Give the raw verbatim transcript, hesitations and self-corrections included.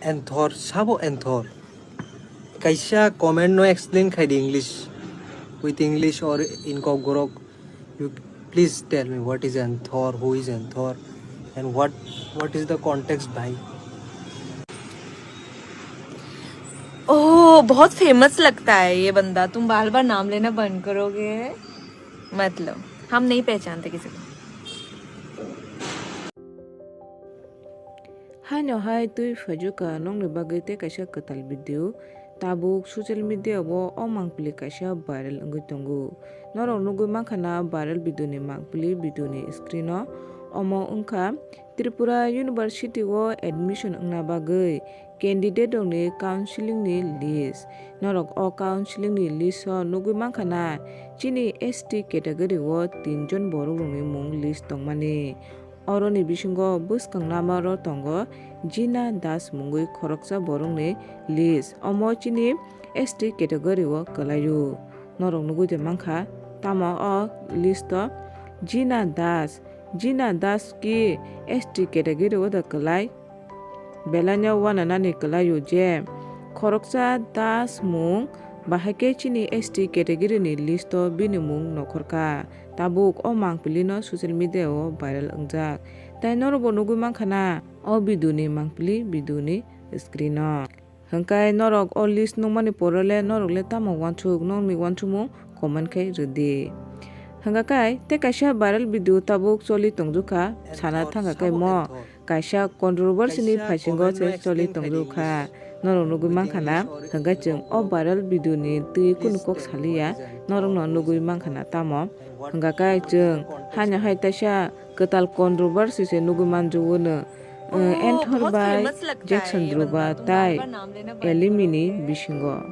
Anthor, sabo Anthor? Kaisa comment no explain khai di English, with English or in Kokborok. You please tell me what is Anthor, who is Anthor, and what what is the context, bhai? ओह, बहुत फेमस लगता है ये बंदा। तुम बार बार नाम लेना बंद करोगे? मतलब, हम नहीं पहचानते किसी को। Haino hai twi phaijukha nokni bagwi tei kaisa kwtal video. Tabuk social media o o mangpili kaisa viral wngwi tongo. Norok nugwi mankha na viral video ni mangpili video ni screen o. Omo wngkha Tripura University o admission wngna bagwi candidate rokni counseling ni list. Norok o counseling ni list o nugwi mankha na chini S T category o tinjon borok rokni mung list tongmani. Oroni bisingo bwskang lama ro tongo Jina Das mungwi khoroksa borokni list. Omo chini S T category o kwlaio. Norok nugwi de mankha, tamo o list o Jina Das. Jina Das ki S T category o da kwlai? Belai no uananani kwlaio je khoroksa Das mung bahai khe chini S T category ni list o bini mung nokhorkha. Tabuk o mangpili no social media o viral wngjak. Tai norokbo nugwi mankha na o video ni mangpili video ni screen o. Hwnkhe norok o list nukmani pore le norok le tamo uansuk, nokni uansukmung comment khai rwdi. Hwnkhe kai tei kaisa viral video tabuk choli tongjukha, sana thangkha kai mo kaisa controversy ni phaisingo se choli tongjukha. Norok nugwi mankha na, hwnkhe chwng o viral video ni twi kunu kok saliya, norokno nugwi mankha na tamo. Hwnkhe kai chwng haino hai taisa kwtal controversy se nugwi manjwano, eh, Anthor bai Jackson Dhruva tai Elimi ni bisingo.